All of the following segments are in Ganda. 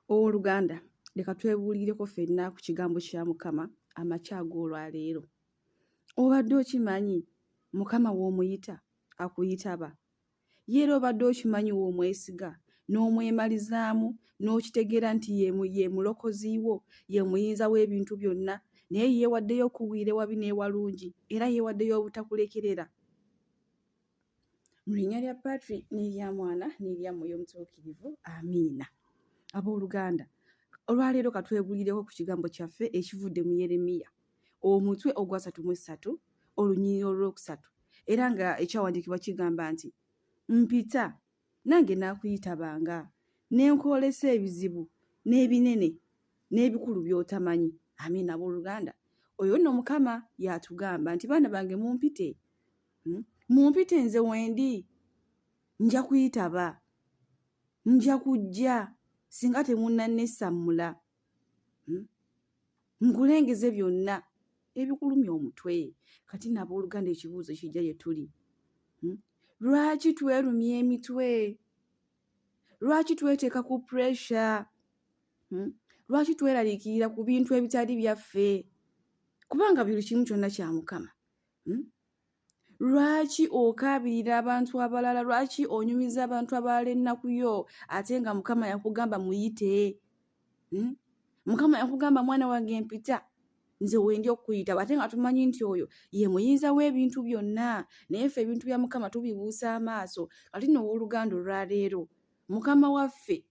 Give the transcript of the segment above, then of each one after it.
Ow'oluganda, leka twebuulireko ffenna ku kigambo kya Mukama amakya ag'olwaleero. Obadde okimanyi Mukama w'omuyita akuyitaba? Ye era obadde okimanyi w'omwesiga n'omwemalizaamu n'okitegeera nti ye, ye mulokozi wo, ye muyinza w'ebintu byonna, naye yeewaddeyo okukuwiira ewabi n'ewalungi era yeewaddeyo obutakulekerera. Mu linnya lya Patri n'erya Mwana n'erya Mwoyo Mutuukirivu, amiina. Abooluganda, olwaleero katwebulireko ku kigambo kyaffe ekivudde mu Yeremiya omutwe ogwasatu mu essatu olunyiriri olwokusatu era nga ekyawandiikibwa kigamba nti mpita nange naakuyitabanga ne nkwolesa ebizibu n'ebinene n'ebikulu by'otamanyi. Amiina. Abooluganda, oyo nno Mukama y'atugamba nti baana bange mumpite Mumpite nze wendi nja kuyitaba nja kujja singa temunannesammula Nkulengeze byonna ebikulumya omutwe. Kati nno abooluganda ekibuuzo kijja gye tuli, Lwaki twerumya emitwe? Lwaki tweteeka ku pressure? Lwaki tweraliikirira ku bintu ebitali byaffe? Kubanga buli kimu kyonna kya Mukama. Lwaki okaabirira abantu abalala? Lwaki onyumiza abantu abalala ennaku yo ate nga Mukama yakugamba muyite? Mukama yakugamba mwana wange mpita nze wendi okukuyita, ate nga tumanyi nti oyo ye muyinza w'ebintu byonna, naye ffe ebintu bya Mukama tubibuusa amaaso. Kati nno ow'oluganda olwaleero Mukama waffe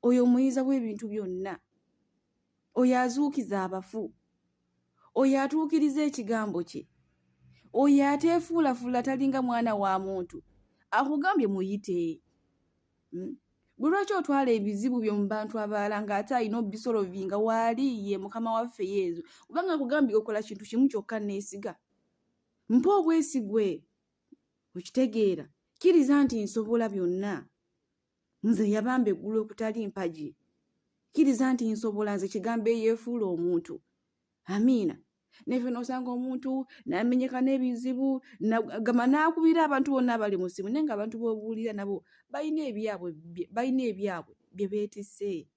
oyo omuyinza w'ebintu byonna, oyo azuukiza abafu, oyo atuukiriza ekigambo kye, oyo ateefuulafuula talinga mwana wa muntu, akugambye muyite. Gwe lwaki otwala ebizibu byo mu bantu abalala ng'ate alina obisolovinga waali ye Mukama waffe Yezu? Kubanga akugambye okola kintu kimu kyokka, neesiga, mpa obwesigwe, okitegeera, kkiriza nti nsobola byonna. Nze yabamba eggulu okutali mpagi. Kkiriza nti nsobola, nze kigambo eyeefuula omuntu. Amiina. Neffe nosanga omuntu namenyeka n'ebizibu gamba n'akubira abantu bonna abali mu ssimu, naye nga abantu b'obuulira nabo balina ebyabwe, balina ebyabwe bye beetisse.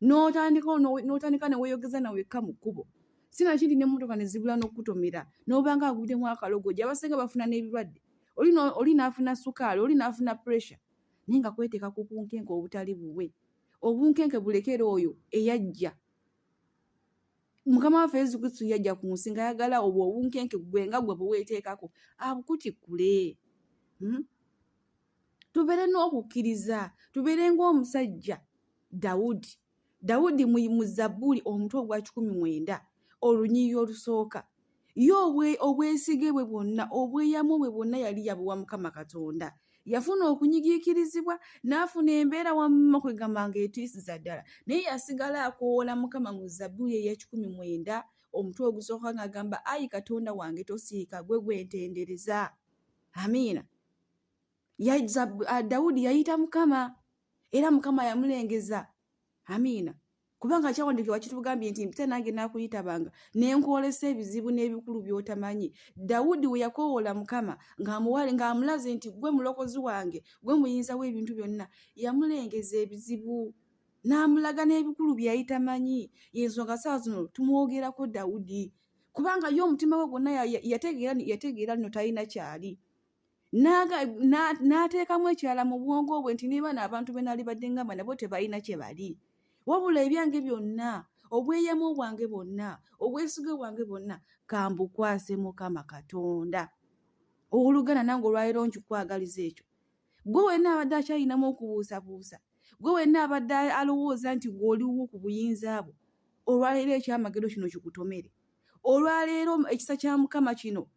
N'otandika ne weeyogeza nawe wekka mu kkubo, sinakindi n'emmotoka ne zibula n'okukutomera, n'obanga aguddemu akalogoja. Abasinga bafuna n'ebirwadde, oli n'afuna sukaali, oli n'afuna pressure, naye nga kweteeka ku bunkenke obutali bubwe. Obunkenke bulekere oyo eyajja. Mukama waffe Yesu Kristo yajja ku nsi ng'ayagala obwo obunkenke gwe nga gwe bweweeteekako abukutikkule. Tubeere n'okukkiriza, tubeere ng'omusajja Dawudi. Dawudi mu Zabbuli omutwe ogwa 190 olunyiriri olusooka, ye obwesige bwe bwonna, obweyamo bwe bwonna yali yabuwa Mukama Katonda. Yafuna okunyigiikirizibwa, n'afuna embeera wamma kwegamba ng'etiisiza ddala, naye yasigala akowoola Mukama mu Zabbuli eya 190 omutwe ogusooka ng'agamba, ayi Katonda wange tosiika, gwe gwe ntendereza. Amiina. Dawudi yayita Mukama era Mukama yamulengeza. Amiina. Kubanga kyawandiikibwa kitugambye nti mpita nange naakuyitabanga ne nkwolesa ebizibu n'ebikulu by'otamanyi. Dawudi we yakoowoola Mukama ng'amulaze nti gwe mulokozi wange, gwe muyinza w'ebintu byonna, yamulengeza ebizibu n'amulaga n'ebikulu bye yali tamanyi. Y'ensonga ssaawa zino tumwogerako Dawudi, kubanga ye omutima gwe gwonna yategeera nno talina kyali. N'ateekamu ekirala mu bwongo bwe nti ne bano abantu be naalibadde ngamba nabo tebalina kye bali, wabula ebyange byonna, obweyamo bwange bwonna, obwesige bwange bwonna kambukwase Mukama Katonda. Owooluganda nange olwaleero nkikwagaliza ekyo. Gwe wenna abadde akyalinamu okubuusabuusa, gwe wenna abadde alowooza nti gwe oliwo ku buyinza bwo, olwaleero ekyamagero kino kikutomere. Olwaleero ekisa kya Mukama kino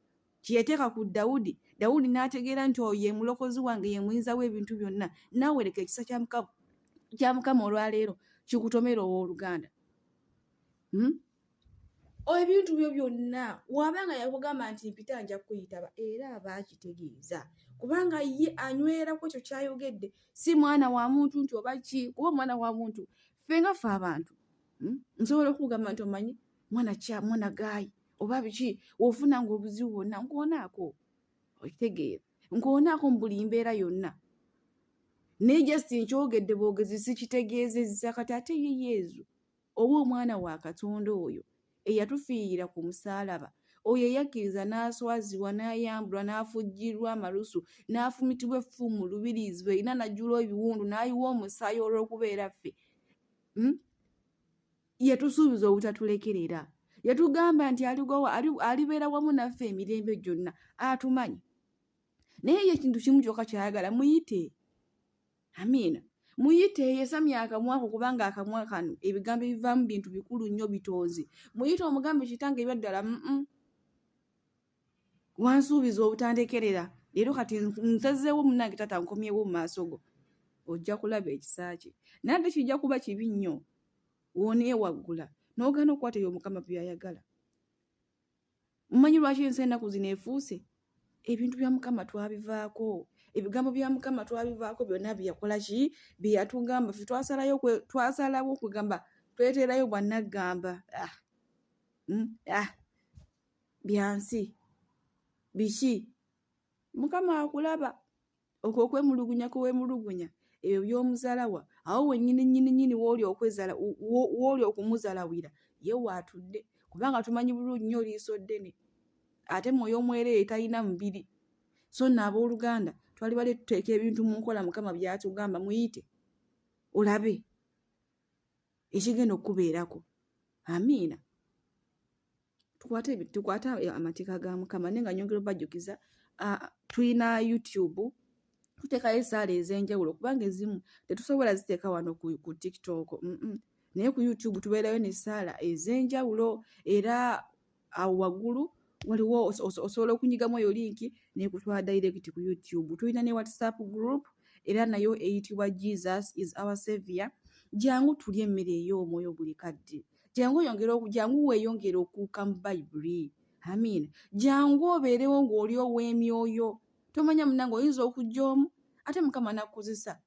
kye yateeka ku Dawudi, Dawudi n'ategeera nti oyo ye mulokozi wange, ye muyinza w'ebintu byonna. Naawe leka ekisa kya Mukama olwaleero kikutomere owooluganda. Ebintu byo byonna waba nga yakugamba nti mpita nja kukuyitaba, era aba akitegeeza, kubanga ye anywera ku ekyo ky'ayogedde, si mwana wa muntu nti oba ki, kuba omwana wa muntu ffe nga ffe abantu. Nsobola okukugamba nti omanyi mwana kya mwana gaayi oba biki, w'ofuna nga obuzibu bwonna nkoonaako, okitegeera, nkoonaako mu buli mbeera yonna. Naye just nkyogedde bwogezi, sikitegeezezza. Kati ate ye Yezu oba omwana wa Katonda oyo eyatufiirira ku musaalaba, oyo eyakkiriza n'aswazibwa, n'ayambulwa, n'afujjirwa amalusu, n'afumitibwa effumu lubiriizi erina, n'ajjula ebiwundu, n'ayiwa omusaayi olw'okubeera ffe, Yatusuubiza obutatulekerera. Yatugamba nti alibeera wamu naffe emirembe gyonna. Atumanyi, naye ye ekintu kimu kyokka kyayagala, muyite. Amiina. Muyite, yesamya akamwako, kubanga akamwa kano ebigambo ebivaamu bintu bikulu nnyo, bitonzi. Muyite omugambe, "Kitange, ebyaddala wansuubiza obutandekerera, leero kati nsazeewo. Munnange taata, nkomyewo mu maaso go." Ojja kulaba ekisa kye. Naye ate kijja kuba kibi nnyo wooneewaggula n'ogaana okukwata ebyo Mukama by'ayagala. Mumanyi lwaki ensi ennaku zino efuuse? Ebintu bya Mukama twabivaako, ebigambo bya Mukama twabivaako, byonna byeyakola ki, bye yatugamba. Ffe twasalayo, twasalawo okugamba tweteerayo bwannaggamba. Ah. Ah. Byansi biki? Mukama akulaba okwo okwemulugunya kwe weemulugunya, ebyo by'omuzalawa awo wennyini nnyini nnyini wooli okwezala, wooli okumuzalawira ye waatudde, kubanga tumanyi bulungi nnyo liiso ddene, ate mwoyo omwereere talina mubiri. So nno abooluganda, twali bali tuteeka ebintu mu nkola Mukama byatugamba. Muyite olabe ekigenda okukubeerako. Amiina. Tukwate amateeka ga Mukama. Naye nga nyongera obajjukiza, tulina YouTube, tuteekayo essaala ez'enjawulo, kubanga ezimu tetusobola ziteeka wano ku TikTok. Naye ku YouTube tubeerayo n'essaala ez'enjawulo, era awo waggulu waliwo osobola okunyigamu eyo link nekutwala direct ku YouTube. Tulina ne WhatsApp group, era nayo eyitibwa Jesus Is Our Savior. Jangu tulye emmere ey'omwoyo buli kadde. Jangu oyongere, jangu weeyongere okuuka mu Bayibuli. Amiina. Jangu obeerewo ng'oli ow'emyoyo. Tomanya munange, oyinza okujja omu ate Mukama n'akkozesa,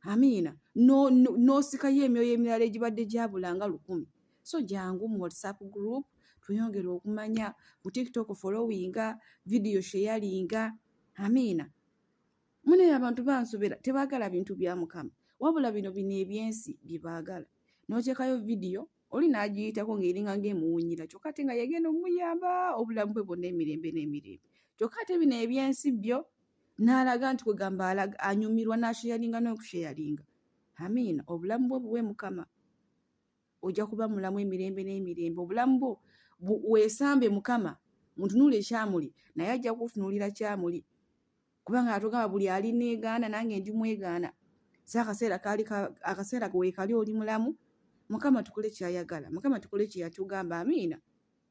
amiina, n'osikayo emyoyo emirala egibadde gyabula nga 1000. So jangu mu WhatsApp group tweyongere okumanya. Ku TikTok followinga, video sharinga. Amiina. Munaye abantu bansobera, tebaagala bintu bya Mukama, wabula bino ebyensi bye baagala. N'oteekayo vidiyo, oli n'agiyitako ng'eringa ng'emuwunyira, kyokka ate nga yegenda omuyamba obulamu bwe bwonna emirembe n'emirembe. Kyokka ate bino ebyensi byo n'alaga nti kwegamba anyumirwa n'asharinga n'okusharinga. Amiina. Obulamu bwo buwe Mukama, ojja kuba mulamu emirembe n'emirembe. Obulamu bwo weesambe Mukama, mutunuule kyamuli, naye ajja kutunuulira kyamuli, kubanga atugamba, "Buli alineegaana nange ndimwegaana." Si akaseera kaali akaseera weekali oli mulamu. Mukama tukole kyayagala, Mukama tukole kye yatugamba. Amiina.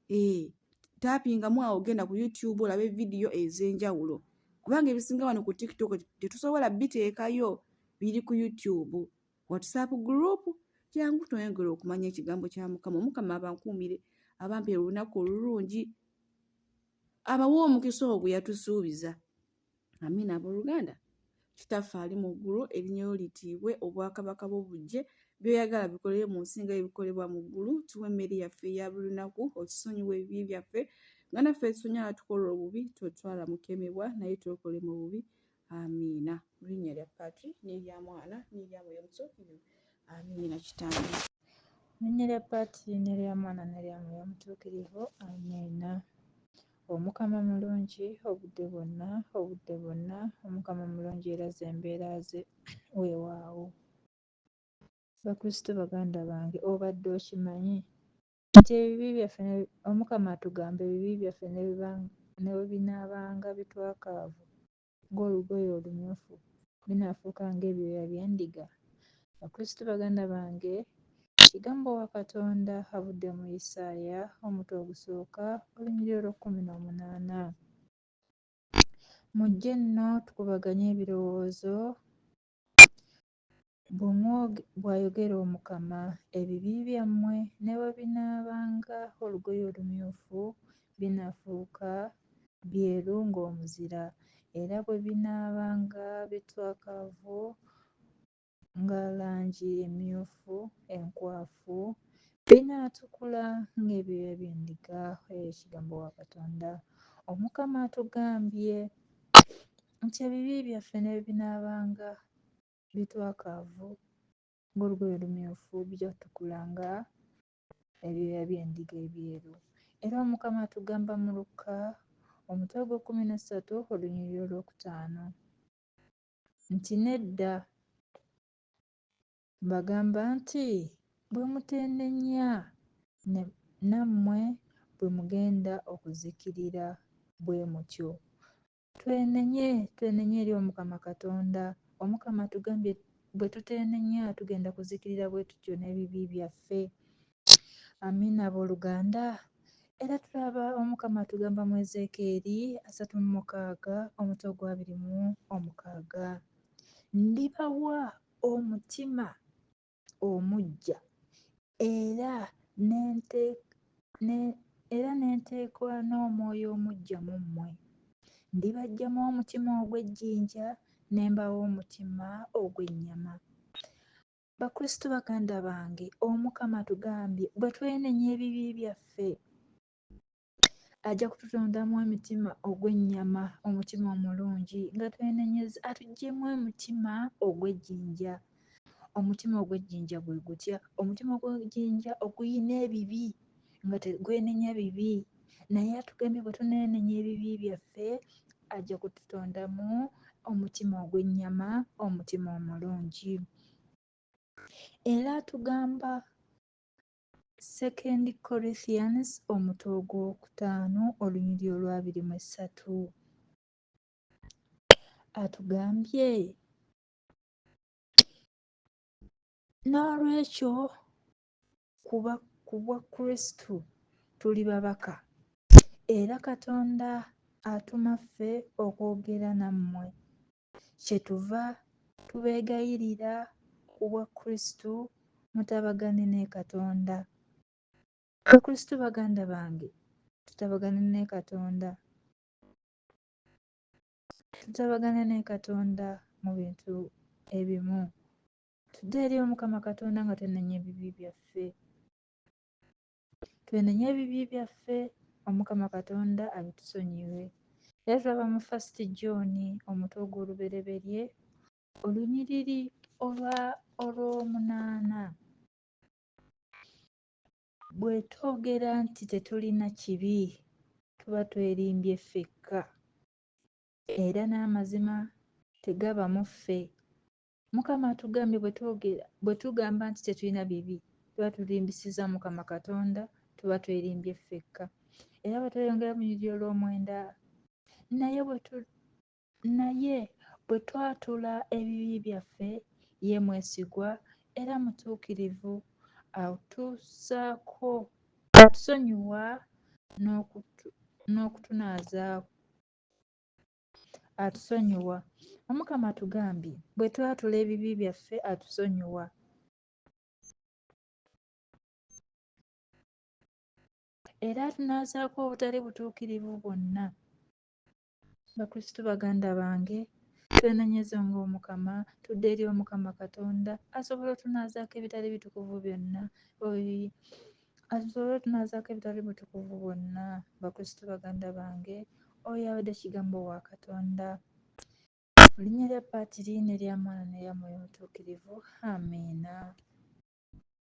Ee, tappingamu awo, genda ku YouTube olabe vidiyo ez'enjawulo, kubanga ebisinga wano ku TikTok tetusobola biteekayo, biri ku YouTube. WhatsApp group, jangu tweyongere okumanya ekigambo kya Mukama. Omukama abankuumire, abampeera olunaku olulungi, abawe omukisa ogwo yatusuubiza. Amiina. Abooluganda, Kitaffe ali mu ggulu, erinnya lyo litiibwe, obwakabaka bwo bujje, by'oyagala bikolere mu nsi nga ebikolebwa mu ggulu. Tuwe emmere yaffe eya buli lunaku, otusonyiwe ebibi byaffe nga naffe tusonyiwa abatukola obubi, totutwala mu kukemebwa, naye tulokole mu bubi. Amiina. Mu linnya lya Patri n'erya Mwana n'erya Mwoyo Mutuukirivu. Amiina. Kitange. Mu linnya lya Patri n'erya Mwana n'erya Mwoyo Mutuukirivu. Amiina. Omukama mulungi obudde bwonna, obudde bwonna. Omukama mulungi era ze mbeera ze, weewaawo. Bakristo baganda bange, obadde okimanyi nti ebibi byaffe, Omukama atugamba ebibi byaffe ne bwe binaabanga bitwakaavu ng'olugoye olumyufu, binaafuuka ng'ebyoya by'endiga? Bakristo baganda bange, kigambo wa Katonda avudde mu Isaaya omutwe ogusooka olunyiriri olw'18. Mujje nno tukubaganye ebirowoozo, bw'ayogera Omukama, ebibi byammwe ne bwe binaabanga olugoye olumyufu, binaafuuka byeru ng'omuzira, era bwe binaabanga bitwakaavu nga langi emmyufu enkwafu, binaatukula ng'ebyoya by'endiga. Ekigambo wa Katonda. Omukama atugambye nti ebibi byaffe ne bwe binaabanga bitwakaavu ng'olugoye olumyufu, bijja kutukula nga ebyoya by'endiga ebyeru. Era Omukama atugamba mu Lukka omutwe ogw'ekkumi n'essatu olunyiriri olwokutaano nti nedda, mbagamba nti bwe muteenenya nammwe bwe mugenda okuzikirira bwe mutyo. Twenenye, twenenye eri Omukama Katonda. Omukama atugambye bwe tuteenenya tugenda kuzikirira bwe tutyo n'ebibi byaffe. Amiina abooluganda. Era tulaba Omukama atugamba mu Ezeekyeri 36 omutwe ogwa 26, ndibawa omutima omuggya era ne nteeka n'omwoyo omuggya mu mmwe. Ndibaggyamu omutima ogw'ejjinja ne mbawa omutima ogw'ennyama. Bakristu baganda bange, Omukama atugambye bwe twenenya ebibi byaffe ajja kututondamu emitima ogw'ennyama, omutima omulungi nga twenenyeza, atuggyemu omutima ogw'ejjinja. Omutima ogw'ejjinja gwe gutya? Omutima ogw'ejjinja oguyina ebibi nga tegwenenya bibi, naye atugambye bwe tuneenenya ebibi byaffe ajja kututondamu omutima ogw'ennyama, omutima omulungi. Era atugamba 2 Corinthians omutwe ogwokutaano olunyiriri olwa 23, atugambye n'olwekyo ku bwa Kristo tuli babaka, era Katonda atuma ffe okwogera nammwe, kyetuva tubeegayirira ku bwa Kristo mutabagane ne Katonda. Bakristo baganda bange, tutabagane ne Katonda, tutabagane ne Katonda mu bintu ebimu. Tudde eri Omukama Katonda nga twenenya ebibi byaffe, twenenye ebibi byaffe, Omukama Katonda abitusonyiwe. Era tulaba mu 1 John omutwe ogw'olubereberye olunyiriri olw'omunaana, bwe twogera nti tetulina kibi tuba twerimbye ffekka, era n'amazima tegaba mu ffe. Mukama atugambye bwe tugamba nti tetulina bibi tuba tulimbisizza Mukama Katonda, tuba twerimbye ffekka. Era bwe tweyongera mu lunyiriri olw'omwenda, naye bwe twatula ebibi byaffe, ye mwesigwa era mutuukirivu, atusonyiwa n'okutunaaza, atusonyiwa. Omukama atugambye bwe twatula ebibi byaffe atusonyiwa, era atunaazaako obutali butuukirivu bwonna. Bakristo baganda bange, twenenyeze ng'Omukama, tudde eri Omukama Katonda asobole otunaazaako ebitali bitukuvu byonna, asobole otunaazaako ebitali bitukuvu bwonna. Bakristo baganda bange, oyo abadde kigambo wa Katonda. Mu linnya lya Patiri n'erya Mwana n'erya Mwoyo Mutuukirivu, amiina.